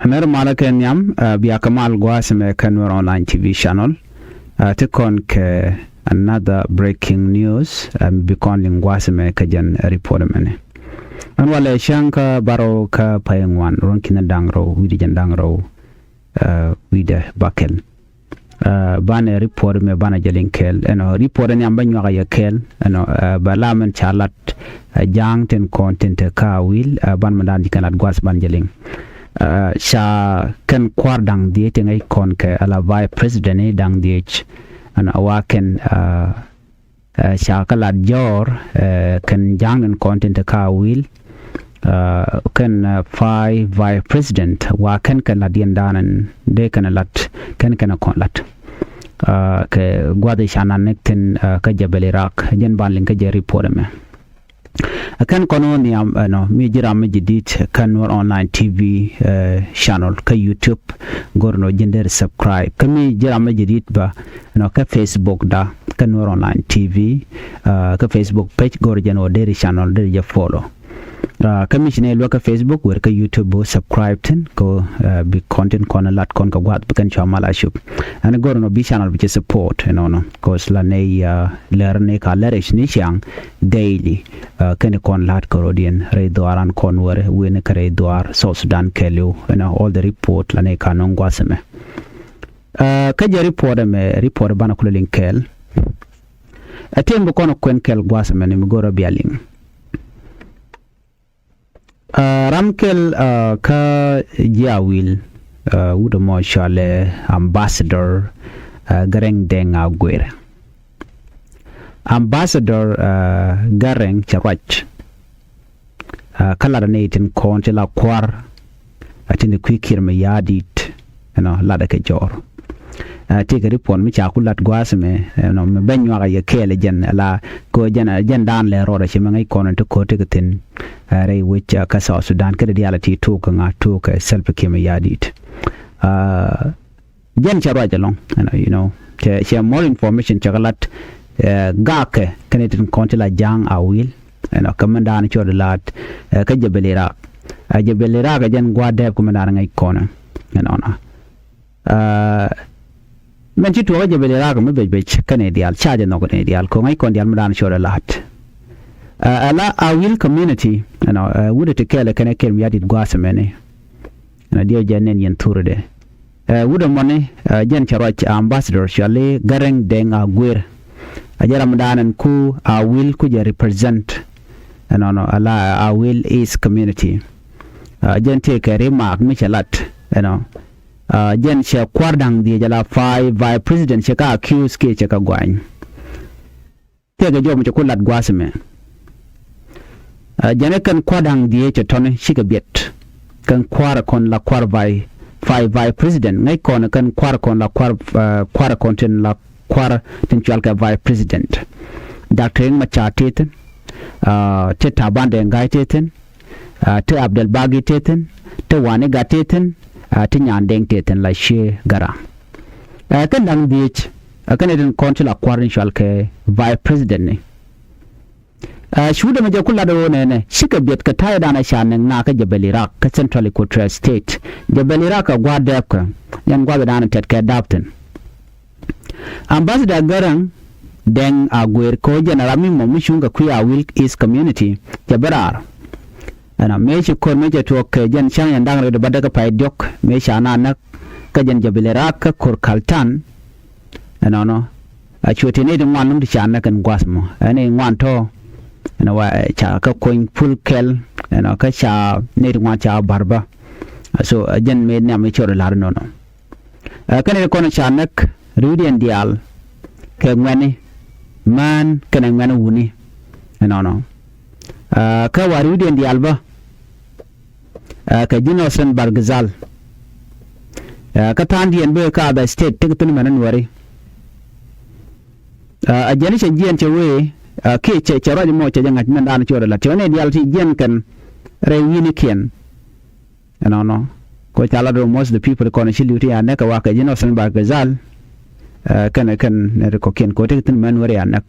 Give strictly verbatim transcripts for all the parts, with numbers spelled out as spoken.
Nɛr malä kɛ nhiam, bia kɛ mal gua̱a̱th mɛ kɛ Nuer Online T V channel. Ti kɔn kɛ another breaking news, mi bi kɔn liŋ gua̱a̱th mɛ kɛ jɛn report mɛni. Ɛn walɛ cäŋ kä bärɔw kä pay ŋuan ruɔ̱n ki̱n da̱ŋ rɛw wi̱cdɛ jɛn da̱ŋ rɛw wi̱cdɛ bakɛl. Banɛ report mɛ banɛ jɛ liŋ kɛɛl ɛnɔ report ɛn yam bä nyuak a yɛ kɛɛl ɛnɔ bɛ la mɛn ca lat. Ja̱a̱ŋ tin kɔn tin te ka wil ban mɛ dan ji̱ kɛn lat gua̱th ban jɛ liŋ. Ca kɛn kua̱r da̱ŋ dhiec tin ŋäc kɔn kɛ ala vice president ni da̱ŋ dhiec ɛnɔ wa kɛn ca kä lat jɔɔr kɛn ja̱a̱ŋ tin kɔn tin te ka wil. Kɛn five vice president wa kɛn kɛ lat yɛn da̱a̱n dee kɛn lat kɛn kɛn kɔn lat kɛ gua̱th i̱ ca nan nik thin kä jɛ bɛl Iraq jɛn ban liŋ kä jɛ report ɛmɛ. Kɛn kɔn wä nhiam ɛnɔ mi ji̱ ram mi ji̱ di̱t kä Nuer Online T V channel kä YouTube. Go̱r nɔ ji̱n der subscribe kä mi ji̱ ram mi ji̱ di̱t ba ɛnɔ kä Facebook da kä Nuer Online T V. Kä Facebook page go̱r jɛn wä der channel der jɛ follow. Kä mi ci nɛ luäk kä Facebook wer kä YouTube bä subscribe thin kɛ bi content kɔn lat kɔn kɛ gua̱th bi kɛn cua mal a cup. Ɛn go̱r nɔ bi channel bi ci support ɛnɔnɔ cause la nɛ lɛr ni ka lɛr ic ni ciaŋ daily. Kɛn kɔn lat kɛ rodiɛn rɛy dhuaaran kɔn wɛr wen kɛ rɛy dhuaar South Sudan kɛɛliw ɛnɔ all the report la nɛ ka nɔŋ gua̱th ɛmɛ. Kä jɛ report ɛmɛ report banɛ kulɛ liŋ kɛɛl. Ɛ tiɛm bi kɔn kuɛn kɛɛl gua̱th ɛmɛ ni mi go̱r a bia liŋ. Ram kɛl kä ji̱ Awil wut ɛmɔ cɔalɛ Ambassador Garɛŋ Dɛŋ Aguer. Ambassador Garɛŋ cɛ ruac kä lat ni tin kɔn ti la kuar a tin kui̱ kiɛr mi ya̱a̱ dit. Ɛnɔ lat kɛ jɔɔr. Ti kɛ ripɔt mi ca ku lat gua̱a̱th mɛ ɛnɔ mi ben nyuak a yɛ kɛɛl jɛn la ko jɛn jɛn daan lɛ rɔɔd a ci mɛ ŋäc kɔn ti ko̱r ti kɛ thin. Rɛy wec kä South Sudan kä di diaal ti tok kɛ ŋa tok kɛ Salva Kiir mi ya̱a̱ dit. Jɛn cɛ ruac ɛlɔŋ ɛnɔ you know cɛ cɛ more information cɛ kɛ lat. Gakɛ kɛn tin kɔn ti la ja̱a̱ŋ a wil ɛnɔ kɛ mɛn daan cɔɔd laat kä jɛ bel Iraq. A jɛ bel Iraq jɛn gua̱a̱th dɛɛp kɛ mɛn daan ŋäc kɔn ɛnɔnɔ. Mɛn ci tuɔɔk jɛ bel Iraq mi bec bec kä nɛ diaal ca jɛ nhɔk nɛ diaal ko̱ ŋäc kɔn diaal mi daan cɔɔd laat. Ala a wil community ɛnɔ wut ti kɛɛl kɛn kɛl mi ya̱a̱ dit gua̱a̱th mɛni. Ɛnɔ diɛ jɛ nɛn yɛn thurɛ dɛ. Wut ɛmɔni jɛn cɛ ruac ambassador cɔali Garɛŋ Dɛŋ Aguer. A jɛ ram daanɛn ku a wil ku jɛ represent ɛnɔnɔ ala a wil East community. Jɛn tëë kɛ remark mi cɛ lat ɛnɔ. Jɛn cɛ kuar da̱ŋ dhiec ala five vice president cɛ ka accuse kiɛ cɛ ka guany. Tëëkɛ jɔw mi cɛ ku lat gua̱a̱th mɛ. Jɛn ɛ kɛn kua̱r da̱ŋ dhieec cɛ tɔ̱ni cikɛ biɛt. Kɛn kua̱r kɔn la kua̱r vice, five vice president ŋäc kɔn kɛn kua̱r kɔn la kua̱r kua̱r kɔn tin la kua̱r tin cual kɛ vice president. Doctor Riek Machar tëë thi̱n. Ti Taban Deng Gai tëë thi̱n. Ti Abdel Bagi tëë thi̱n. Ti Wani Gat tëë thi̱n. Ti Nyan Deng tëë thi̱n la cie Garang. Kɛn da̱ŋ dhieec kɛn ɛ tin kɔn ti la kua̱r tin cual kɛ vice president ni. Cuudɛ mɛ jɛ ku lat ɣöö nɛnɛ cikɛ biɛt kɛ ta̱yɛ danɛ ca nɛŋ na kä Jebel Iraq kä Central Equatoria State. Jebel Iraq kɛ gua̱a̱th dɛɛpkɛ yɛn gua̱a̱th danɛ tɛt kɛ da̱a̱p thi̱n. Ambassador Garang Deng Aguer kɛ ɣöö jɛn ram mi mɔ mi cuŋ kɛ kui̱ a wil East community cɛ bi raar. Ɛnɔ mëë ci ko̱r mëë cɛ tuɔɔk kɛ jɛn cäŋ yɛn da̱ŋ rɛw di bädäk kä pay diɔ̱k mëë ca na näk kä jɛn Jebel Iraq kä ko̱r Kaltan. Ɛnɔnɔ a cuɛ ti nɛy ti ŋuan lum ti ca näk ɛn gua̱th mɔ ɛn i̱ ŋuan tɔ̱. Ɛnɔ wa ca kä kony pul kɛl ɛnɔ kä ca nɛy ti ŋuan ca bar bä. So jɛn mëë niam i̱ cɔr i̱ la̱r inɔnɔ. Ɛ kɛnɛ ti kɔn ca näk ri̱wdiɛn diaal kɛ ŋuɛni mään kɛnɛ ŋuɛni wuni. Ɛnɔnɔ kä wa ri̱wdiɛn diaal bä. Kɛ ji̱n ɔ Sen Bargazal. Kä tha̱a̱ŋdiɛn bä kä Upper State tekɛ thi̱n mɛn nuɔri. A jiɛn cɛ jiɛn cɛ wee kiɛ cɛ cɛ ruac mɔ cɛ jɛ ŋa̱c mɛn daan cuɔt ɛ la̱t cɛ wä ni diaal ti jiɛn kɛn rɛy wi̱nikiɛn. Ɛnɔnɔ ko ca lat most the people kɔn ci li̱w ti ya nɛk kɛ wakɛ ji̱n ɔ Sen Bargazal. Kɛn kɛn nɛ ri kɔkiɛn ko tekɛ thi̱n mɛn nuɔri ya nɛk.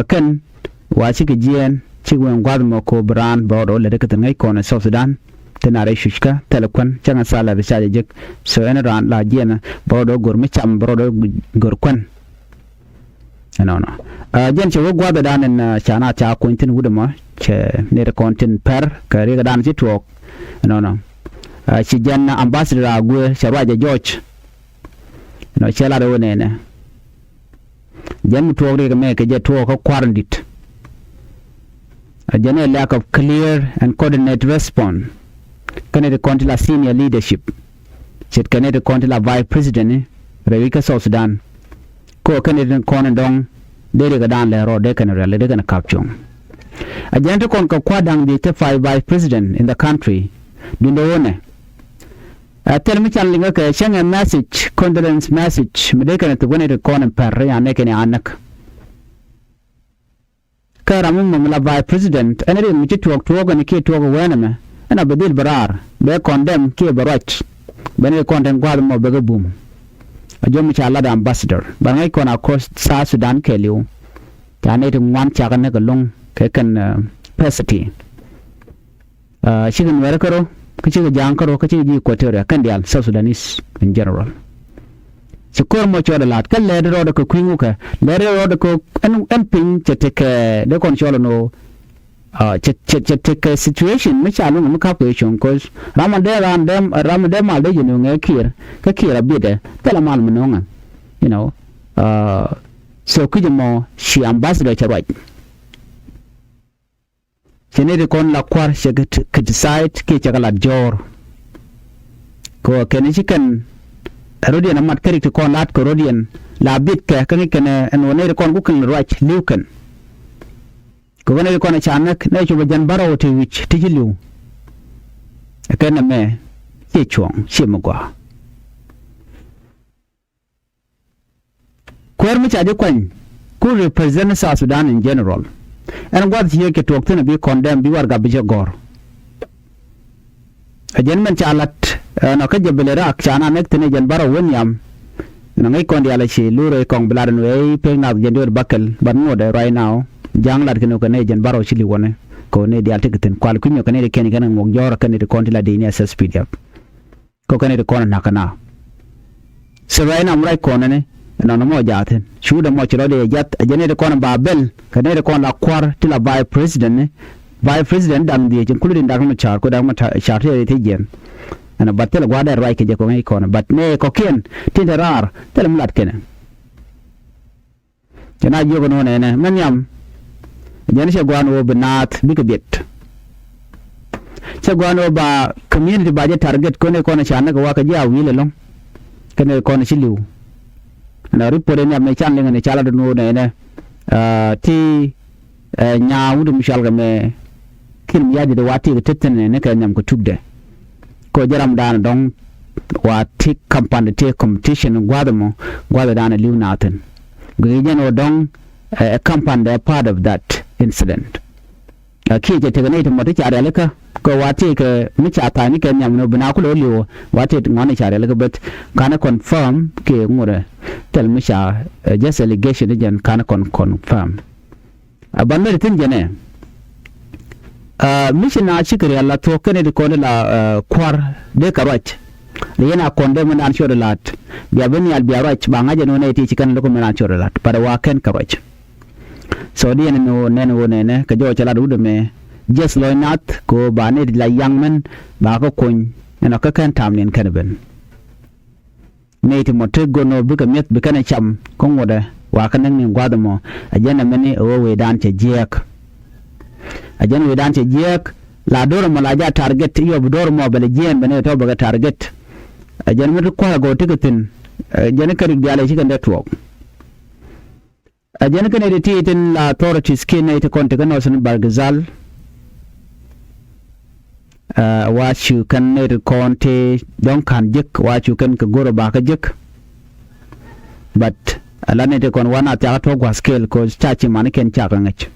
Kɛn wa cikɛ jiɛɛn cikɛ wee gua̱th mɔ ko bi raan bɛ rɔɔd ɔ lɛ tekɛ thi̱n ŋäc kɔn ɛ South Sudan. Ti na rɛy cuckä thilɛ kuän cäŋ a thalɛ bi ca jɛ jek. So ɛn raan la jiɛn bɛ rɔɔdɛ go̱r mi cam bɛ rɔɔdɛ go̱r kuän. Ɛnɔnɔ. Ɛ, jɛn cɛ wä gua̱a̱th ɛ dan ɛn, ɛ, ca na ca kuny thin wut ɛmɔ cɛ nɛy ti kɔn tin pɛr kɛ riɛk ɛ dan ci tuɔɔk. Ɛnɔnɔ. Ɛ, ci jɛn ambassador a guɛ cɛ ruacɛ George. Ɛnɔ cɛ lat ɛ wä nɛnɛ. Jɛn mi tuɔɔk riɛk ɛmɛ kɛ jɛ tuɔɔk kä kua̱r in di̱t. Ɛ jɛn ɛ lack of clear and coordinate response. Kɛnɛ ti kɔn ti la senior leadership. Ce̱tkɛ nɛ ti kɔn ti la vice president ni rɛy wi̱c kä South Sudan. Kɛ ɣöö kɛnɛ ti kɔn in dɔ̱ŋ dee riɛk ɛ dan lɛ rɔ dee kɛn riɛl dee kɛn kap cuɔ̱ŋ. Ɛ jɛn ti kɔn kɛ kua̱r da̱ŋ dhieec te five vice president in the country. Duundɛ ɣöö nɛ. Ɛ thil mi can liŋä kɛ cäŋ ɛ message, condolence message mi dee kɛn thuk wä nɛ ti kɔn in pɛr ri an nɛ kɛn an näk. Kä ram mi mɔm la vice president ɛn ri mi ci tuɔɔk tuɔɔk ɛn kiɛ tuɔɔk ɛ wɛn ɛmɛ ɛn a bɛ dhil bɛ raar bɛ condemn kiɛ bɛ ruac. Bɛ ni kɔn tin gua̱a̱th mɔ bɛ kɛ bum. A jɔm mi ca lat ambassador bɛ ŋäc kɔn a kɔc South Sudan kɛɛliw. Ca nɛy ti ŋuan cakɛ näk ɛlɔ̱ŋ kɛ kɛn, ɛ, pesity. Ɛ, cikɛ Nuɛɛrä kärɔ̱ kä cikɛ Ja̱a̱ŋ kärɔ̱ kä cikɛ ji̱ Equatoria kɛn diaal South Sudanese in general. Ci ko̱r mɔ cɔɔdɛ la̱t kä lɛɛt rɔɔdɛ kɛ kui̱ ŋukɛ lɛɛt rɔɔdɛ kɛ ɛn, ɛn piny cɛ tekɛ dee kɔn cɔɔl ɛn ɣöö, ɛ, cɛ, cɛ, cɛ tekɛ situation mi ca luŋ mi kap kɛ cuɔ̱ŋ ko̱c ram mi dee ran dee ram mi dee mal dee jɛ nuŋɛ kiɛɛr kä kiɛɛr a bitdɛ thilɛ mal mi nuŋɛ. You know, ɛ, so kui̱c ɛmɔ ci ambassador cɛ ruac. Cɛ nɛy ti kɔn la kua̱r cɛ kɛ criticize kiɛ cɛ kɛ la jɔ̱ɔ̱r. Kɛ ɣöö kɛn ci kɛn rɔ̱diɛn amat kä rik ti kɔn la̱t kɛ rɔ̱diɛn la bit kɛ kä ŋi̱c kɛn ɛn ɣöö nɛy ti kɔn ku kɛn ruac li̱w kɛn. Kɛ ɣöö nɛy ti kɔn ca näk nɛy cop ɛ jɛn bärɔw ti wi̱c ti ci li̱w. Ɛ kɛn ɛmɛ ciɛ cuɔ̱ɔ̱ŋ ciɛ mi gɔaa. Kuäär mi ca ji̱ kuany ku represent South Sudan in general. Ɛn gua̱th ci yek cɛ tuɔɔk thi̱n a bi condemn bi warɛgak bi cɛ gɔ̱r. A jɛn mɛn ca la̱t ɛnɔ kä jɛ bɛl Iraq ca na näk thi̱n ɛ jɛn bärɔw wä nhiam. Ɛnɔ ŋäc kɔn diaal a ci lurɛ kɔŋ bi lat ɛn wee pek nath jɛn diɔt bäkɛl but ŋuɔ̱t ɛ right now. Ja̱a̱ŋ lat kɛn ɛ kɛn ɛ jɛn bärɔw ci li̱w wä ni kɛ ɣöö nɛy diaal tekɛ thi̱n kual kui̱nyɔ kɛn ɛ kɛn kɛn ɛ ŋuɔk jɔ̱ɔ̱r kɛn ɛ ti kɔn ti la di̱i̱ni ɛ S S P D F. Kɔ kɛn iti kɔn nakä na. Sɛ ruac nam ruac kɔn ni nɔnɔ mɔ jaathin cuudɛ mɔ ci rɔ dee jath a jɛ ni iti kɔn ba bel kɛ ni iti kɔn la kuar ti la vice president ni. Vice president daŋ dhiec including Dak Macar ku Dak Macar ti ti jiɛn. Ɛn a bat thil gua̱a̱r dee ruac kɛ jɛ kɔn i̱ kɔn bat ni kɔkiɛn tin te raar thil mi lat kɛnɛ. Cɛ na jiök ɛn ɣöö nɛnɛ mɛ nhiam. Jɛn cɛ gua̱a̱n ɣöö bi naath bikɛ biɛt. Cɛ gua̱a̱n ɣöö ba community ba jɛ target kɔn ɛ kɔn ɛ ca näk ɛ wakä ji̱ a wi̱i̱l ɛlɔ̱ŋ. Kɛn ɛ kɔn ɛ ci li̱w. Ɛn a report ɛ nhiam ɛ can liŋ ɛn ɛ ca lat ɛn ɣöö nɛnɛ, aa, ti, ɛ, nyaa wut mi cɔal kɛ mɛ. Ki̱n mi ya̱ di̱t ɛ wa ti kɛ tethin ɛ ni kɛ nhiam kɛ tukdɛ. Kɛ jɛ ram dan dɔŋ wa ti kampani ti competition gua̱th mɔ gua̱th dan li̱w nathin. Gui jɛn wä dɔŋ ɛ kampani dɛ part of that incident. Ɛ kiɛ jɛ tekɛ nɛy ti mɔ ti ca rialikä kɛ wa ti kɛ mi ca tha̱a̱ny kɛ nhiam ni bi na kulɛ li̱w wa ti ŋɔni ca rialikä beth. Kanɛ confirm kiɛ ŋurɛ thil mi ca, ɛ, just allegation jɛn kanɛ kɔn confirm. A ban mɛri thi̱n jɛnɛ. A mi ci na cikɛ rial la thuɔ̱k kɛnɛ ti kɔn la, a, kua̱r dee kɛ ruac. Ri yɛn a kɔn dee mi naan ciɔt la̱t bia bi nhial bia ruac ba ŋa̱c ɛn ɣöö nɛ ti ci kɛn lo̱k mi naan ciɔt la̱t bat wa kɛn kɛ ruac. So di yɛn ni ɣöö nɛn ɣöö nɛnɛ kɛ jɔɔc cɛ lat wut ɛmɛ. Jiɛth lɔc nath kɛ ɣöö ba ni ti la yaŋ mɛn ba kɛ kuny ɛn ɔ kɛ kɛn ta̱a̱m niɛn kɛn ben. Nɛy ti mɔ tek go̱n ɔ bikɛ mi̱eth bi kɛn ɛ cam kä ŋuɔ̱tdɛ wakä näk ni gua̱a̱th ɛmɔ. Ɛ jɛn ɛmɛni ɛ ɣöö wecdan cɛ jiääk. Ɛ jɛn wecdan cɛ jiääk la do̱r ɛmɔ la ja target i̱ yɔp do̱r ɛmɔ bɛ lɛ jiɛɛn bɛ nɛy tɔ̱ bɛ kɛ target. Ɛ jɛn mi ti kua̱r ɛ gɔw tekɛ thi̱n. Ɛ jɛn kä rik diaal ɛ ci kɛn dee tuɔɔk. Ɛ jɛn kä nɛy ti ti tin la authorities kiɛ nɛy ti kɔn ti kä Northern Bahr el Ghazal. Ɛ wa cu kɛn nɛy ti kɔn ti dɔ̱ŋ ka̱n jek wa cu kɛn kɛ go̱r ɛ bakä jek. But ɛ la nɛy ti kɔn wa na thiakä tuɔ̱k gua̱th kɛɛl kɛ ca ci manikiɛn cakɛ ŋäc.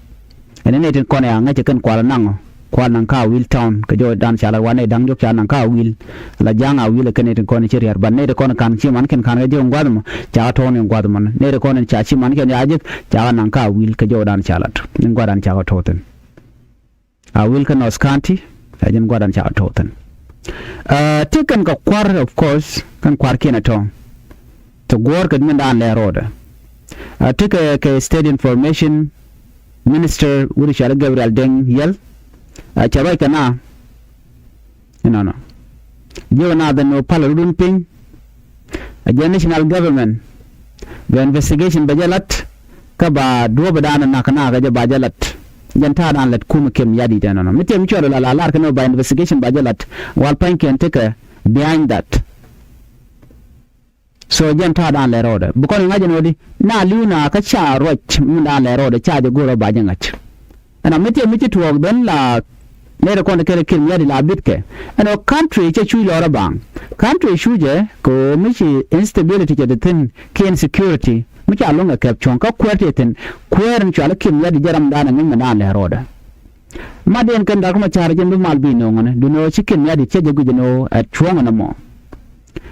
Ɛn nɛy ti kɔn ɛ a ŋäc ɛ kɛn kual ɛ naŋ ɔ. Kual naŋ kä Awil town kɛ jɔɔcdan ca lat wa nɛy da̱ŋ jɔk ca naŋ kä Awil. La ja̱a̱ŋ Awil ɛ kɛn nɛy ti kɔn ci riar bat nɛy ti kɔn ka̱n ci man kɛn ka̱n kɛ jɛ gua̱th mɔ ca kɛ tɔ̱ɔ̱n in gua̱th mɔ nɛy ti kɔn in ca ci man kɛn ya jek ca kɛ naŋ kä Awil kɛ jɔɔcdan ca lat in gua̱thdan ca kɛ tɔ̱ɔ̱ thi̱n. Awil kä North County ɛ jɛn gua̱thdan ca kɛ tɔ̱ɔ̱ thi̱n. Aa, ti kɛn kɛ kua̱r, of course, kɛn kua̱rkiɛn ɛ tɔ̱. Ti guɔ̱ɔ̱r kɛ min daan lɛ ro̱o̱dɛ. Aa, ti kɛ, kɛ State Information Minister wut cɔal i̱ Gabriel Deng Yɛl. Aa, cɛ ruac kɛ na. Inɔnɔ. Jiök na dhɛn ɣöö pal rudun piny. Ɛ jɛ national government. Bɛ investigation bɛ jɛ lat. Kä ba duɔ̱ɔ̱p dan nak nak ɛ jɛ ba jɛ lat. Jɛn ta̱a̱ dan lat kum Kiir Mayardit ɛnɔnɔ. Mi tiɛm cɔl la la lar kɛn ɣöö ba investigation ba jɛ lat. Wal pa̱nykiɛn tekɛ behind that. So jɛn ta̱a̱ dan lɛ rɔɔdɛ. Bi kɔn iŋa̱c ɛn ɣöö di na li̱w na kä ca ruac min dan lɛ rɔɔdɛ ca jɛ go̱o̱rä ba jɛ ŋa̱c. Ɛn a mi tiɛm mi ci tuɔɔk ben la nɛy rɛ kɔn kɛn Kiir Mayardit la bitkɛ. Ɛn ɣöö country cɛ cuc lɔrä baŋ. Country cucɛ kɛ ɣöö mi ci instability cɛ te thi̱n kiɛ insecurity mi ca lo̱ŋ ɛ kɛp cuɔ̱ŋ kä kuäär ti thi̱n. Kuäär in cɔal i̱ Kiir Mayardit jɛ ram dan ɛ ŋi̱ny min dan lɛ rɔɔdɛ. Mat yɛn kɛn dak ma ca̱r jɛn bi mal bi no̱o̱ŋ ni duni ɣöö ci Kiir Mayardit cɛ jɛ guic ni ɣöö ɛ cuɔ̱ŋ ni mɔ.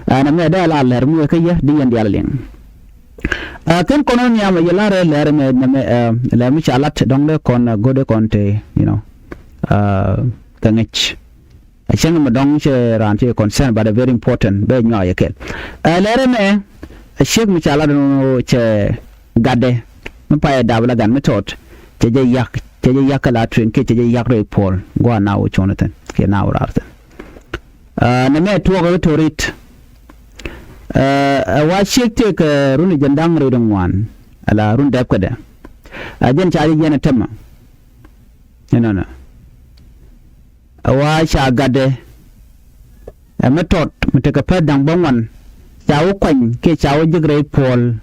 Ɛn ɛmɛ dee la lɛr mi wee kä yɛ di yɛn diaal liŋ. Ɛ kɛn kɔn ni nhiam ɛ yɛ lar ɛ lɛr ɛmɛ nɛmɛ ɛ lɛr mi ca lat dɔ̱ŋ dee kɔn ɛ go̱o̱dɛ kɔn te, you know, ɛ kɛ ŋäc. Ɛ cäŋ mi dɔ̱ŋ cɛ raan cɛ concern but a very important bɛ nyuak yɛ kɛl. Ɛ lɛr ɛmɛ ɛ ciek mi ca lat ɛn ɣöö cɛ gatdɛ mi payɛ dap la gat mi tɔt cɛ jɛ yak cɛ jɛ yak kɛ la tueŋ kiɛ cɛ jɛ yak rɛy puɔl gua̱a̱r na wä cuɔ̱n thi̱n kiɛ na wä raar thi̱n. Ɛ nɛmɛ tuɔɔk ɛ torit. Ɛ wa ciek tëëk ɛ run jɛn da̱ŋ rɛy ri ŋuan ala run dɛp kädɛ. Ɛ jɛn ca jɛ yɛn ɛ tämɛ inɔnɔ. Ɛ wa ca gatdɛ ɛ mi tɔt mi tekɛ pɛth da̱ŋ bä ŋuan ca wä kuany kiɛ ca wä jek rɛy puɔl.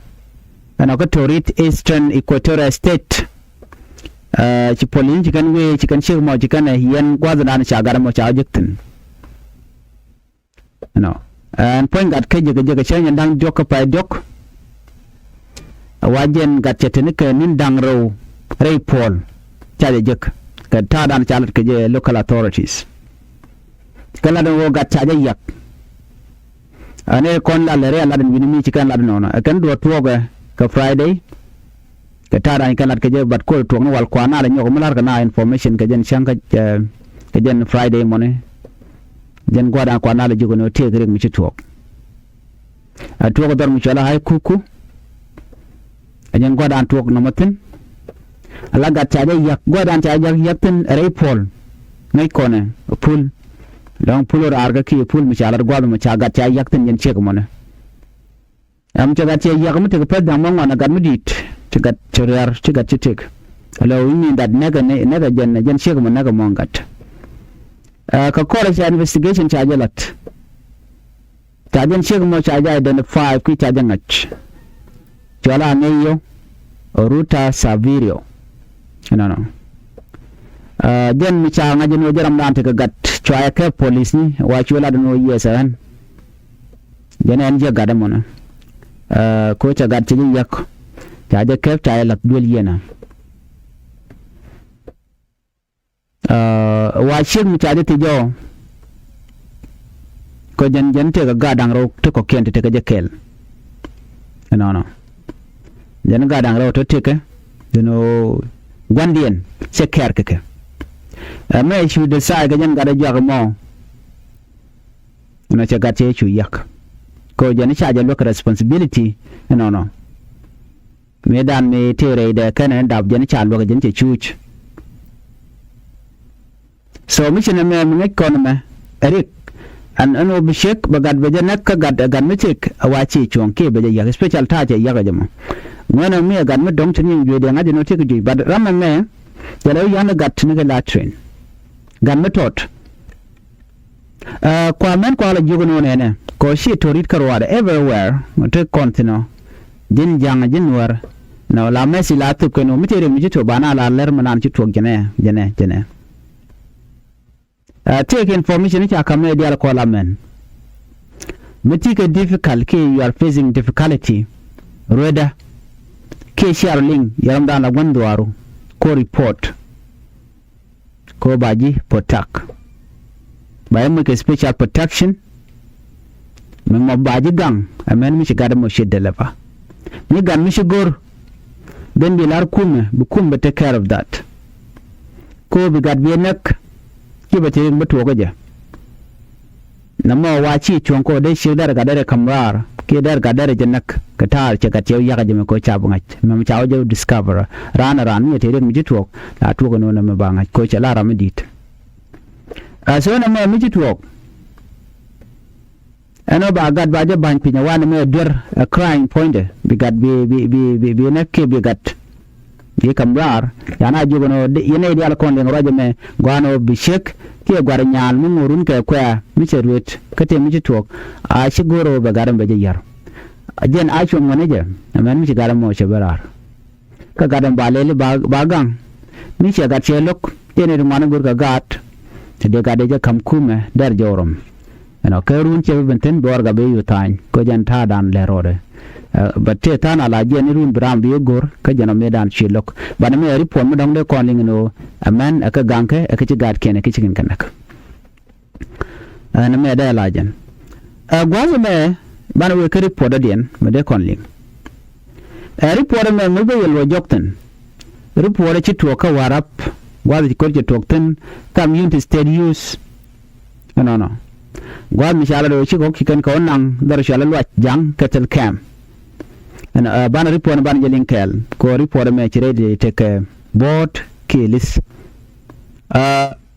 Ɛnɔ kä torit Eastern Equatoria State. Ɛ ci puɔl in ci kɛn wee ci kɛn ciek mɔ ci kɛn ɛ yɛn gua̱thdan ca gat ɛmɔ ca wä jek thi̱n. Ɛnɔ ɛn puɔ̱ny gat kä jek jek cä nyɛn da̱ŋ diɔ̱k kä pay diɔ̱k. Ɛ wa jɛn gat cɛ teni kɛ ni̱n da̱ŋ rɛw rɛy puɔl ca jɛ jek kɛ ta̱a̱dan ca lat kɛ jɛ local authorities. Kɛ lat ɛn ɣöö gat ca jɛ yak. Ɛn ɛ kɔn lat lɛ rɛy lat ɛn wi̱ni mi ci kɛn lat ɛnɔnɔ ɛ kɛn duɔ̱ɔ̱r tuɔɔkɛ kɛ Friday. Kɛ ta̱a̱ da̱ny kɛn lat kɛ jɛ bat kol tuɔk ni wal kuan na lɛ nyɔk mi la̱r kɛ na information kɛ jɛn cäŋ kɛ jɛn Friday mɔni. Jɛn gua̱dan kuan na lɛ ji̱ kɛ ni wä tëëk rik mi ci tuɔk. Ɛ tuɔk dhɔr mi cual a ha̱y kuku. Ɛ jɛn gua̱dan tuɔk nɔmɔ thi̱n. Ala gat ca jɛ yak gua̱dan ca jɛ yak thi̱n rɛy puɔl. Ŋäc kɔnɛ pul. Dɔ̱ŋ pul raar kä kiɛ pul mi ca lat gua̱th mi ca gat ca yak thi̱n jɛn ciek mɔni. Ɛm cɛ gat cɛ yak mi tek pɛth da̱ŋ mɔ ŋuan ɛ gat mi di̱i̱t ci gat ci riar ci gat ci tek. Alo wi̱ny ni dat nɛkɛ nɛkɛ jɛn jɛn ciek mɔ nɛkɛ mɔ gat. Ɛ kɛ kɔrɛ ca investigation ca jɛ lat. Ca jɛn ciek mɔ ca jɛ identify kui̱ ca jɛ ŋa̱c. Cɔl a ŋäc yɔ Ruta Saverio. Inɔnɔ. Ɛ jɛn mi ca ŋa̱c jɛn wä jɛ ram dan tekɛ gat cua yɛ kɛ police ni wa cu lat ni wä yes ɛ ɣän. Jɛn ɛn jiɛ gat ɛmɔnɛ. Ɛ ko ca gat cɛ jɛ yäk ca jɛ kɛp ca jɛ lath duel yiɛnɛ. Ɛ wa ciek mi ca jɛ thiec jɔɔ. Kɔ jɛn jɛn tekɛ gat da̱ŋ rɛw ti kɔ̱kiɛn ti tekɛ jɛ kɛɛl. Ɛnɔnɔ. Jɛn gat da̱ŋ rɛw ti tekɛ. Jɛn ɣöö gua̱ndiɛn cɛ kɛɛr kɛ kɛ. Ɛ mɛ cu decide kɛ jɛn gat ɛ juak ɛmɔ. Inɔ cɛ gat cɛ cu yak. Kɛ ɣöö jɛn i̱ ca jɛ luäk responsibility inɔnɔ. Mëëdan mi tëë rɛydɛ kɛnɛ ni dap jɛn i̱ ca luäk jɛn cɛ cuuc. So mi ci nɛmɛ mi ŋäc kɔn ɛmɛ ɛ rik. Ɛn ɛn ɣöö bi ciek bɛ gat bɛ jɛ näk kä gat ɛ gat mi ciek ɛ wa ci cuɔ̱ɔ̱ŋ kiɛ bɛ jɛ yak special ta̱a̱ cɛ yak ɛ jɛ mɔ. Ŋuɛ̈nɛ mi ɛ gat mi dɔ̱ŋ ci ni wi̱i̱dɛ ŋa̱c ɛn ɣöö tiek juc but ram ɛmɛ jɛ lɛ wi̱i̱ ya̱n ɛ gat ni kɛ la train. Gat mi tɔt. Ɛ kua mɛn kua lɛ jiök ni wä nɛnɛ kɔ ci torit kä ruaadɛ everywhere. Te kɔn thin ɔ ji̱n ja̱ŋ ji̱n nuäär. Nɔ la mɛsi la thop kɛn wä mi te riɛm ni ci tuɔk ba na la lɛr mi naan ci tuɔk jɛnɛ jɛnɛ jɛnɛ. Ɛ tëëk information ni ca ka̱m nɛ diaal kɔ la mɛn. Mi ti kɛ difficult kiɛ you are facing difficulty. Ruedä kiɛ share link yɛ ram daan la gua̱n dhuaaru ko report. Ko ba ji̱ protect. Ba yɛ muc kɛ special protection. Mi mɔ ba ji̱ gaŋ ɛmɛn mi ci gat ɛmɔ ci deliver. Mi gat mi ci go̱r ben bi lar kumɛ bi kum bɛ take care of that. Ko bi gat bi ɛ näk ci bɛ te rik mi tuɔɔk kä jɛ. Nɛmɔ wa ci cuɔ̱ŋ kɔ dee ciek dɛr gat dɛr ɛ ka̱m raar kiɛ dɛr gat dɛr ɛ jɛ näk kɛ ta̱a̱r cɛ gat cɛ wi̱i̱ yakä jɛ mɛ kɔ ca bi ŋa̱c mɛmɛ ca wä jɛ discover raan ɛ raan mi cɛ tëë riet mi ci tuɔɔk la tuɔk ɛn ɣöö nɛmɛ ba ŋa̱c kɔ cɛ la ram mi di̱i̱t. Ɛ so nɛmɛ mi ci tuɔɔk ɛn ɣöö ba gat ba jɛ ba̱ny piny ɛ wanɛ mɛ duer ɛ crime puɔ̱nydɛ bi gat bi bi bi bi bi näk kiɛ bi gat. Bi ka̱m raar yan a jiök ɛn ɣöö yɛn nɛy diaal kɔn liŋ ruac ɛmɛ gɔaa ɛn ɣöö bi ciek kiɛ gua̱r nyaal mi ŋo̱o̱run kɛ kuɛ̈ɛ̈ mi cɛ ruet kä tëë mi ci tuɔɔk. A ci go̱o̱r ɣöö bɛ gat ɛmɛ bɛ jɛ yär. Jɛn a cuɔ̱ŋ ŋuɛ̈ni jɛ ɛmɛn mi ci gat ɛmɔ cɛ ben raar. Kä gat ɛmɛ ba lɛli ba ba gaŋ mi cɛ gat cɛ lo̱k. Jɛn ɛ ti ŋuan go̱o̱r kɛ gaat ti dee gat dee jɛ ka̱m kumɛ dɛr jɔw rɔm. Ɛnɔ kɛ run cɛ bi ben thi̱n bi warɛgak bi yu tha̱a̱ny kɛ jɛn ta̱a̱dan lɛ rɔɔdɛ. Bɛ tëë tha̱a̱n ala jiɛn ni run bi ram bi go̱r kä jɛn ɔ mëëdan ci lo̱k banɛ mɛ ri puɔn mi dɔ̱ŋ dee kɔn liŋ ni ɣöö ɛmɛn ɛ kä gaŋkɛ ɛ kä ci gaatkiɛn ɛ kä ci kɛn kɛ näk. Ɛn mɛ dee la jɛn ɛ gua̱a̱th mɛ banɛ wëë kä ri puɔt dɔ̱diɛn mɛ dee kɔn liŋ. Ɛ ri puɔt mɛ mi bä yɛ luɔc jɔk thi̱n. Ri puɔt ci tuɔɔk kä Warap gua̱a̱th ci ko̱r ci tuɔɔk thi̱n kam Unity State Youth. Ɛnɔnɔ gua̱a̱th mi ca la do̱ ci kɔk ci kɛn kɛ wä naŋ dhɔr cɔal i̱ Luac Ja̱ŋ kɛ thil kɛm. Ɛn banɛ ri puɔt banɛ jɛ liŋ kɛɛl kɛ ri puɔt mɛ ci rɛy tekɛ bo̱o̱t kiɛ li̱th.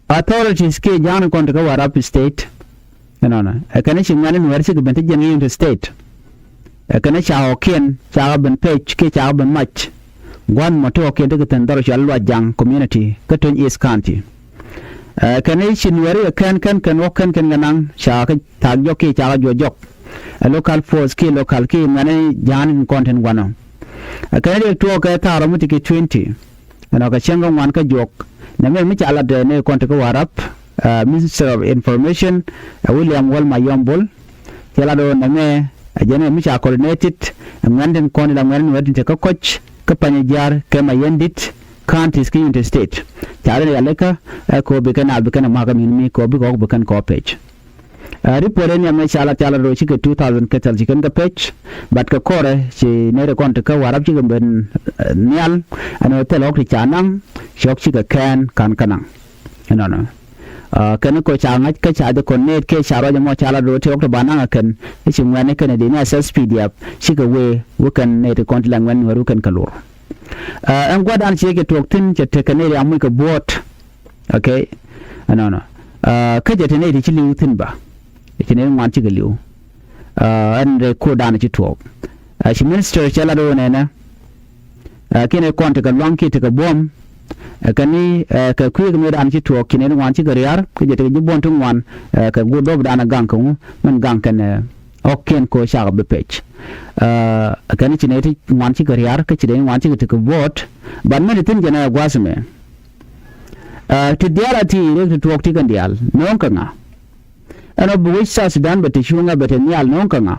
Authorities kiɛ ja̱a̱ŋ ni kɔn ti kä Warap State. Ɛnɔnɔ ɛ kɛn ci ŋuɛ̈ni nuɛɛr cikɛ ben ti jiɛn kä Unity State. Ɛ kɛn ca ɣɔ̱kiɛn ca kɛ ben pec kiɛ ca kɛ ben mac. Gua̱n mɔ ti ɣɔ̱kiɛn ti kɛ thi̱n dhɔr cɔal Luac Ja̱ŋ community kä Tonj East County. Ɛ kɛn ci nuɛɛri ɛ kɛn kɛn kɛn ɣɔ̱k kɛn kɛn kɛ naŋ ca kɛ thaak jɔk kiɛ ca kɛ juɔc jɔk. Ɛ local force kiɛ local kiɛ ŋuɛ̈ni ja̱a̱ŋ ni kɔn tin gua̱n ɔ. Ɛ kɛn dee tuɔɔk kɛ thaak rɔ mi ti kɛ twenty. Ɛnɔ kɛ cäŋ kä ŋuan kä juɔk nɛmɛ mi ca lat ɛ ni kɔn ti kä Warap. Minister of Information ɛ William Wol Mayom Bol. Cɛ lat ɣöö nɛmɛ ɛ jɛn ɛ mi ca coordinated ɛ ŋuɛ̈n tin kɔn ti la ŋuɛ̈n ni wä tin te kä Kɔc kä Panyijiar kɛ Mayendit counties kä Unity State. Ca ri rialikä ɛ kɛ ɣöö bi kɛn a bi kɛn ɛ ma̱kä min mi kɛ ɣöö bi kɛ ɣɔk bi kɛn kɛ ɣɔk pec. Ɛ ri puɔt ɛn yamɛ ca lat ca lat rɔ cikɛ two thousand kɛ thil ci kɛn kɛ pec. But kɛ kɔrɛ ci nɛy rɛ kɔn ti kä Warap cikɛ ben nhial. Ɛn ɣöö thil ɣɔk ti ca naŋ cɔk cikɛ kɛɛn ka̱n kä naŋ. Ɛnɔnɔ kɛn kɔ ca ŋa̱c kä ca jɛ kɔn nɛɛt kɛ ca ruac ɛmɔ ca lat rɔ ti ɣɔk ti ba naŋ ɛ kɛn. I̱ ci ŋuɛ̈ni kɛn ɛ di ni S S P D F cikɛ wee wä kɛn nɛy ti kɔn ti la ŋuɛ̈n nuɛɛr wä kɛn kɛ lor. Ɛn gua̱dan ciɛ kɛ tuɔɔk thi̱n cɛ tekɛ nɛy riam muc kɛ buɔ̱ɔ̱t. Okay. Ɛnɔnɔ kä jɛ te nɛy ti ci li̱w thi̱n ba. Ci nɛy ŋuan cikɛ li̱w. Ɛn rɛ ko̱dan ci tuɔɔk. Ci minister cɛ lat ɣöö nɛnɛ kiɛn ɛ kɔn tekɛ lua̱ŋ kiɛ tekɛ buɔ̱m. Ɛ kɛn ni kɛ kui̱ kɛ mëëdan ci tuɔɔk ci nɛy ŋuan cikɛ ria̱r kä jɛ tekɛ ji̱ buɔ̱n ti ŋuan. Kɛ guur dhɔpdan ɛ gaŋ kɛ ŋu min gaŋ kɛn ɛ ɣɔ̱kiɛn kɛ ɣöö cakɛ bi pec. Ɛ kɛn ci nɛy ti ŋuan cikɛ ria̱r kä ci nɛy ŋuan cikɛ tekɛ buɔ̱ɔ̱t. But mɛn thi̱n jɛn ɛ gua̱a̱th mɛ. Ti diaal a ti riɛk ti tuɔɔk ti kɛn diaal no̱o̱ŋ kɛ ŋa? Ɛn ɔ bi wec South Sudan bɛ te cuŋä bɛ te nhial no̱o̱ŋ kä ŋa?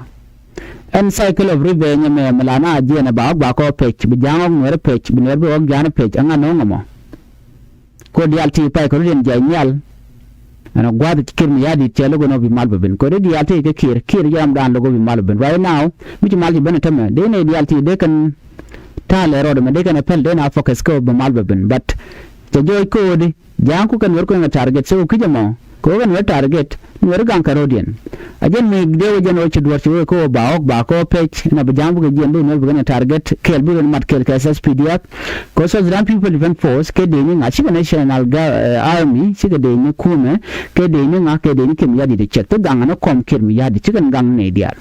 Ɛn cycle of revenge ɛmɛ mi la na jiɛn ɛ ba ɣɔk ba kɔ pec bi ja̱a̱ŋ ɣɔk nuɛɛr pec bi nuɛɛr bi ɣɔk ja̱a̱n pec ɛŋa no̱o̱ŋ ɛmɔ? Ko diaal ti pay kɛ rut yɛn jiac nhial. Ɛn ɔ gua̱a̱th Kiir Mayardit cɛ lo̱k ɛn ɔ bi mal bɛ ben ko dee diaal ti kɛ Kiir Kiir jɛ ram daan lo̱k ɔ bi mal bɛ ben right now. Mi ci mal ci ben ɛ tämɛ dee nɛy diaal ti dee kɛn ta̱a̱ lɛ rɔɔdɛ mɛ dee kɛn ɛ pɛl dee na focus kä ɔ bi mal bɛ ben but cɛ jɔɔc ko̱o̱di. Ja̱a̱ŋ ku kɛ nuɛr kueŋ ɛ target so kic ɛmɔ kɛ wä kɛ nuɛr target nuɛr gaŋ kɛ ro̱diɛn. A jɛn mi dee wä jɛn wä ci duɔ̱r ci wä kɛ wä ba ɣɔk ba kɛ wä pec ɛn a bi ja̱a̱ŋ bikɛ jiɛn bi nuɛr bikɛ ni target kɛɛl bikɛ ni mat kɛɛl kɛ S S P D F. Kɛ South Sudan People Defense Force kɛ dee ni ŋa̱ cikɛ National Army cikɛ dee ni kumɛ kɛ dee ni ŋa̱ kɛ dee ni Kiir Mayardit cɛk ti gaŋ ni kɔm Kiir Mayardit cikɛ ni gaŋ ni diaal.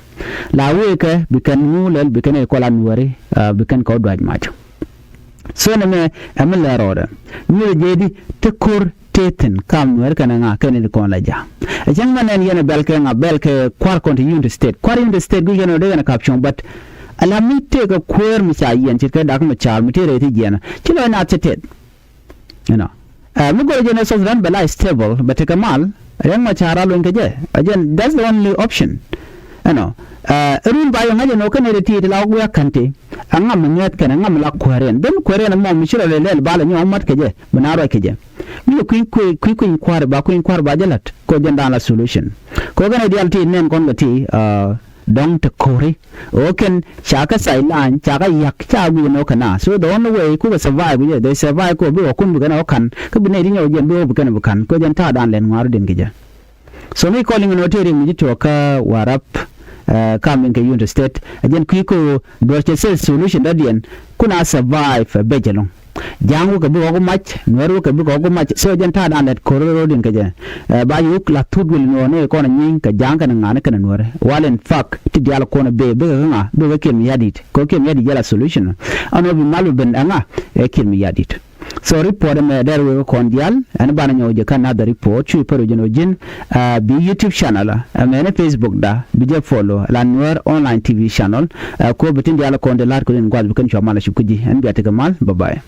La wëë kɛ bi kɛn ŋu lɛl bi kɛn ɛ kɔl a nuɛri bi kɛn kɛ wä duac mac. So nɛmɛ ɛ mi lɛ rɔɔdɛ mi lɛ jɛ di ti ko̱r ti thi̱n kam nuɛɛr kɛnɛ ŋa kɛnɛ di kɔn la ja̱. Ɛ cäŋ mɛ nɛn yɛn ɛ bɛl kɛ ŋa bɛl kɛ kua̱r kɔn ti Unity State kua̱r Unity State guic kɛn ɔ dee kɛn ɛ kap cuɔ̱ŋ but ala mi tëëkɛ kuëër mi ca yiɛn ce̱tkɛ dak mi ca̱a̱r mi tëë rɛy ti jiɛn ci lɔc naath cɛ tɛth. You know. Ɛ mi go̱rɛ jɛn ɛ South Sudan bɛ la stable bɛ tekɛ mal. Riɛk Macar a luny kɛ jɛ ɛ jɛn that's the only option. Ɛnɔ ɛ run ba yɛ ŋa̱c ɛn ɣöö kɛn ɛ ti ti la wä wiak ka̱n ti. Ɛ ŋam mi ŋɛth kɛn ɛ ŋam mi la kuääriɛn ben kuääriɛn ɛmɔ mi ci rɔ lɛl lɛl bal ɛ nyɔk mat kɛ jɛ bi na ruac kɛ jɛ. Mi jɛ kui̱ kui̱ kui̱ kui̱ kua̱r ba kui̱ kua̱r ba jɛ la̱t kɛ ɣöö jɛn da̱a̱n la solution. Kɛ ɣöö kɛn ɛ diaal ti nɛn kɔn kɛ ti dɔ̱ŋ te ko̱ri. Ɣöö kɛn ca kɛ sideline ca kɛ yak ca guic ɛn ɣöö kɛ na so the only way kukɛ survive guic ɛ they survive kɛ ɣöö bi ɣɔ̱kun bi kɛn ɛ ɣɔ̱ ka̱n kä bi nɛy ti nyɔk jiɛn bi ɣöö bi kɛn ɛ bi ka̱n kɛ ɣöö jɛn ta̱a̱ da̱a̱n lɛn ŋua̱r ɔ diɛn kɛ jɛ. So mi kɔn liŋ nɔ tëë riɛk mi ji̱ tuɔɔk kä Warap, eh, kam in kɛ Unity State. A jɛn kui̱ ko duɔr cɛ sɛ solution dɔ̱diɛn kun a survive, eh, bec ɛlɔ̱ŋ. Ja̱a̱ŋ wä kɛ bikɛ ɣɔk mac, Nuɛr wä kɛ bikɛ ɣɔk mac. So jɛn ta̱a̱ dan lɛt ko̱r ro̱o̱diɛn kɛ jɛ. Eh, ba yuk la thut wël nuɔɔni kɔn a nyi̱i̱ŋ kɛ Ja̱a̱ŋ kɛn ŋa̱ni kɛn Nuɛr. Wal in fact ti diaal kɔn a bee bikɛ kä ŋa̱, bikɛ Kiir Mayardit. Kɛ Kiir Mayardit jɛ la solution. Ɛn ɣöö bi mal bi ben ɛ ŋa̱, ɛ Kiir Mayardit. So report ɛmɛ dɛr wek kɔn diaal, ɛn banɛ nyɔk jɛ kä another report, cu pär wec jɛn ɔ ji̱n, ah, bi YouTube channel, ah, ɛmɛ ni Facebook da, bi jɛ follow, la Nuer Online T V channel, ah, ko bi tin diaal kɔn di la̱r kɛ din gua̱th bi kɛn cua mal a cuk kä ji̱, ɛn bia tekɛ mal, bye bye.